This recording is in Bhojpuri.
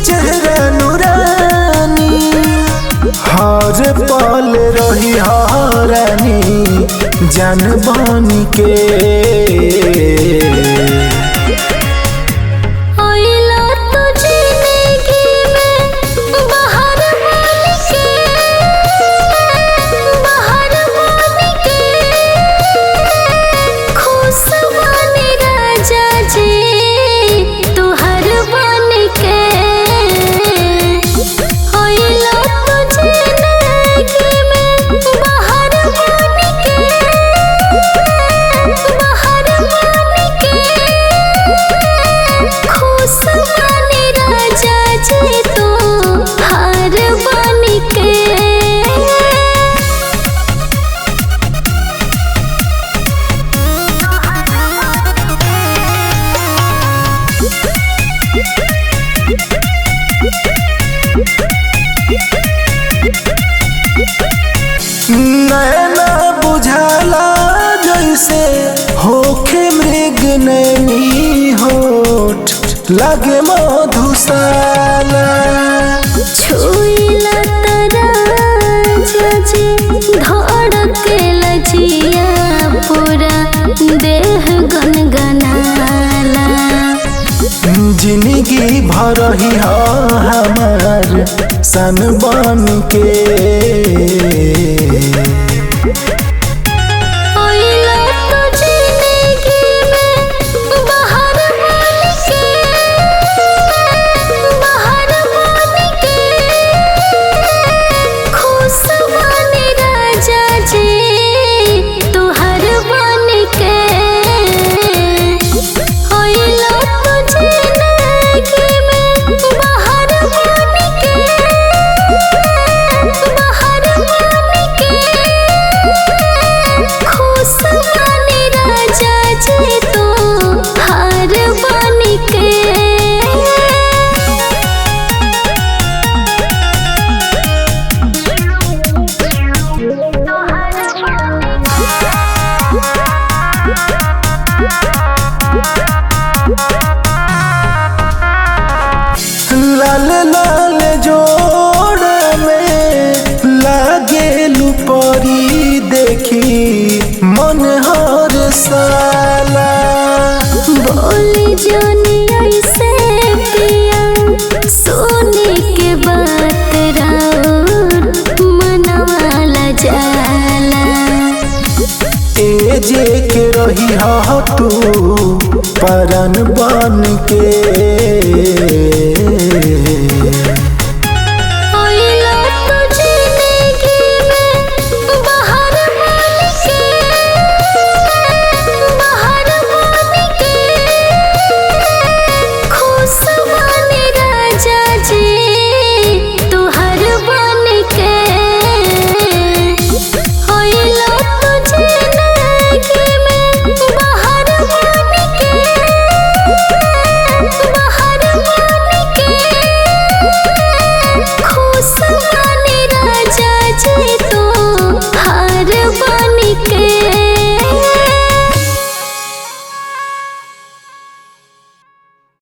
चेहरा नूरानी, हर पल रही हरानी जान बन के। ओइला तो जिंदगी में बाहर बन के, बाहर बन के, खुश बन राजा जी तुहर बन के। ओइला तो जिंदगी में बाहर बन के, बाहर बन के, खुश बन राजा जी तू हार बन के। नैना बुझाला जैसे होखे मृग नैनी, होठ लागे मधुशाला। छुइला राजा जी धड़केला जिया, पूरा देह गनगनाला। जिंदगी भर ही हमार सन बन के। ओइला तो जिंदगी में बाहर बन के, बाहर बन के, खुश बन राजा जी तुहर बन के। ओइला तो जिंदगी में बाहर बन के, बाहर बन के, खुश बन राजा जी तू हार बन के। लाल लाल जोड़ में लागे लुपरी, देखी मन हर साला। बोली जानी ऐसे पिया, सोने के बात राउर मनवाला जाला। ए जे के रही हा तू परन बन के।